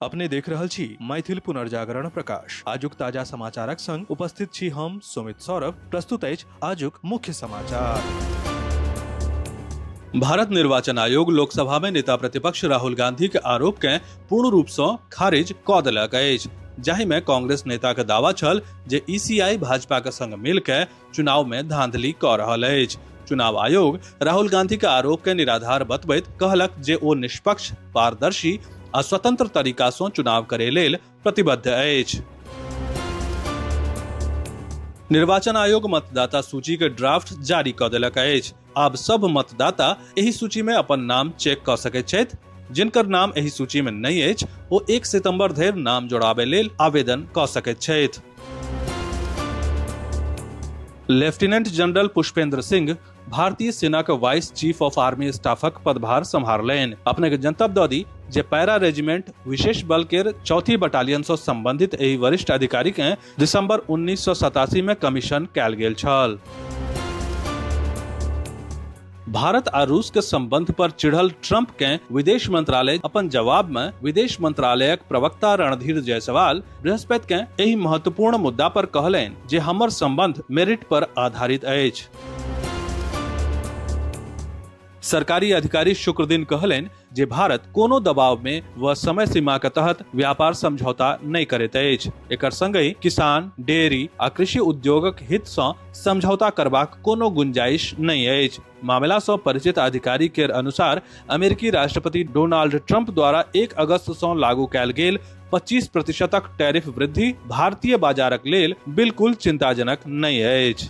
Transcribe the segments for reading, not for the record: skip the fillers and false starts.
अपने देख रहल छी मैथिल पुनर्जागरण प्रकाश। आजुक ताजा समाचारक संग उपस्थित छी हम सुमित सौरभ। प्रस्तुत अछि आजुक मुख्य समाचार। भारत निर्वाचन आयोग लोकसभा में नेता प्रतिपक्ष राहुल गांधी के आरोप के पूर्ण रूप से खारिज क देलक अछि, जाहि में कांग्रेस नेता के दावा छल जे ईसीआई भाजपा के संग मिल के चुनाव में धांधली क रहल अछि। चुनाव आयोग राहुल गांधी के आरोप के निराधार बतबैत कहलक जे ओ निष्पक्ष, पारदर्शी आ स्वतंत्र तरीका सँ चुनाव करे लेल प्रतिबद्ध अछि। निर्वाचन आयोग मतदाता सूची के ड्राफ्ट जारी क देलक अछि। आब सब मतदाता एहि सूची में अपन नाम चेक क सकैत छथि। जिनकर नाम एहि सूची में नहि अछि ओ 1 सितंबर धरि नाम जोड़ाबय लेल आवेदन क सकैत छथि। लेफ्टिनेंट जनरल पुष्पेंद्र सिंह भारतीय सेना के वाइस चीफ ऑफ आर्मी स्टाफक पदभार सम्हारलनि। अपने के जनतब दऽ दी जे पैरा रेजिमेंट विशेष बल के चौथी बटालियन से संबंधित एहि वरिष्ठ अधिकारी के दिसंबर 1987 में कमीशन कयल गेल छल। भारत आ रूस के संबंध पर चिढ़ल ट्रंप के विदेश मंत्रालय अपन जवाब में विदेश मंत्रालयक प्रवक्ता रणधीर जायसवाल बृहस्पति के एहि महत्वपूर्ण मुद्दा पर कहलनि जे हमर संबंध मेरिट पर आधारित अछि। सरकारी अधिकारी शुक्र दिन कहलनि जे भारत कोनो दबाव में व समय सीमा के तहत व्यापार समझौता नहि करैत अछि। एकर संगहि किसान, डेयरी आ कृषि उद्योगक हित सँ समझौता करबाक कोनो गुंजाइश नहि अछि। मामला सँ परिचित अधिकारी केर अनुसार अमेरिकी राष्ट्रपति डोनाल्ड ट्रंप द्वारा 1 अगस्त सँ लागू कयल गेल 25% टैरिफ वृद्धि भारतीय बाजारक लेल बिल्कुल चिंताजनक नहि अछि।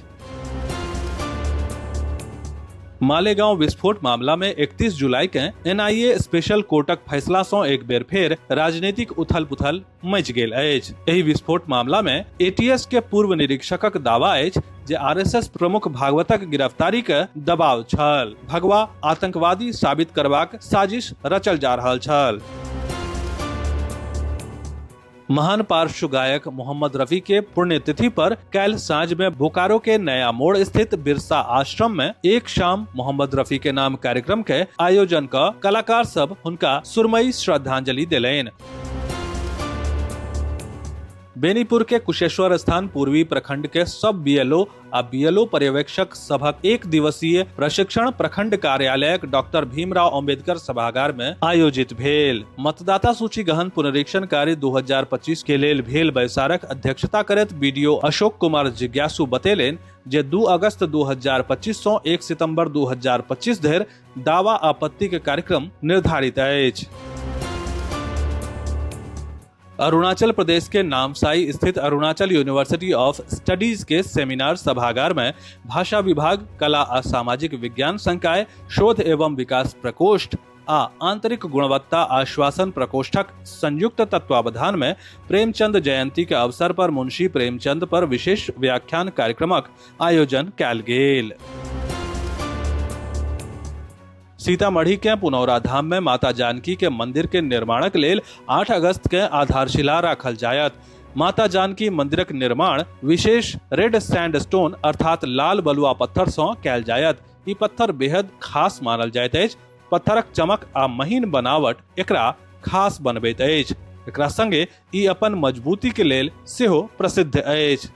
मालेगांव विस्फोट मामला में 31 जुलाई के एनआईए स्पेशल कोर्टक फैसला सँ एक बेर फेर राजनीतिक उथल-पुथल मचि गेल अछि। एहि विस्फोट मामला में एटीएस के पूर्व निरीक्षकक दावा अछि जे आरएसएस प्रमुख भागवतक गिरफ्तारी के दबाव छल, भगवा आतंकवादी साबित करबाक साजिश रचल जा रहल छल। महान पार्श्व गायक मोहम्मद रफी के पुण्यतिथि पर काल्हि साँझ में बोकारो के नया मोड़ स्थित बिरसा आश्रम में एक शाम मोहम्मद रफी के नाम कार्यक्रम के आयोजन क कलाकार सब हुनका सुरमई श्रद्धांजलि देलनि। बेनीपुर के कुशेश्वर स्थान पूर्वी प्रखंड के सब बीएलओ आ बीएलओ पर्यवेक्षक सभक एक दिवसीय प्रशिक्षण प्रखंड कार्यालयक डॉक्टर भीमराव अंबेडकर सभागार में आयोजित भेल। मतदाता सूची गहन पुनरीक्षण कार्य 2025 के लेल भेल बैसारक अध्यक्षता करैत बीडीओ अशोक कुमार जिज्ञासु बतेलनि जे 2 अगस्त 2025 सँ 1 सितंबर 2025 धरि दावा आपत्ति के कार्यक्रम निर्धारित अछि। अरुणाचल प्रदेश के नामसाई स्थित अरुणाचल यूनिवर्सिटी ऑफ स्टडीज के सेमिनार सभागार में भाषा विभाग, कला आ सामाजिक विज्ञान संकाय, शोध एवं विकास प्रकोष्ठ आ आंतरिक गुणवत्ता आश्वासन प्रकोष्ठक संयुक्त तत्वावधान में प्रेमचंद जयंती के अवसर पर मुंशी प्रेमचंद पर विशेष व्याख्यान कार्यक्रमक आयोजन कयल गेल। सीतामढ़ी के पुनौरा धाम में माता जानकी के मंदिर के निर्माणक लेल 8 अगस्त के आधारशिला राखल जायत। माता जानकी मंदिरक निर्माण विशेष रेड सैंड स्टोन अर्थात लाल बलुआ पत्थर सँ कयल जायत। ई पत्थर बेहद खास मानल जाइत अछि। पत्थरक चमक आ महीन बनावट एकरा खास बनबैत अछि। एकरा संगे ई अपन मजबूती के लेल सेहो प्रसिद्ध अछि।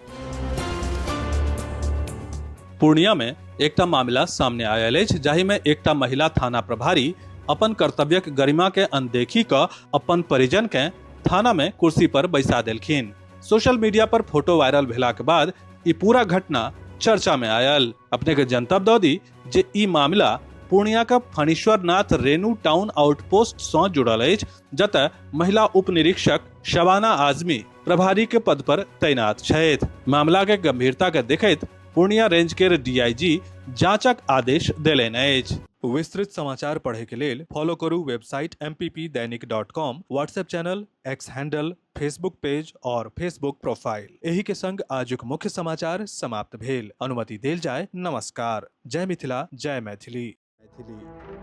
पूर्णिया में एकटा मामला सामने आयल अछि जाहि में एकटा महिला थाना प्रभारी अपन कर्तव्यक गरिमा के अनदेखी क अपन परिजन के थाना में कुर्सी पर बैसा देलखिन। सोशल मीडिया पर फोटो वायरल भेलाक बाद ई पूरा घटना चर्चा में आयल। अपने के जनतब दऽ दी जे ई मामला पूर्णिया के फणीश्वरनाथ रेणु टाउन आउटपोस्ट सँ जुड़ल अछि, जतय महिला उप निरीक्षक शबाना आजमी प्रभारी के पद पर तैनात छथि। मामला के गंभीरता के देखैत पूर्णिया रेंज के डीआईजी जांचक आदेश देलनि अछि। विस्तृत समाचार पढ़े के लेल फॉलो करू website mppdainik.com, WhatsApp channel, X handle, Facebook page और फेसबुक प्रोफाइल। एही के संग आजुक मुख्य समाचार समाप्त भेल। अनुमति देल जाय। नमस्कार। जय मिथिला, जय मैथिली। मैथिली।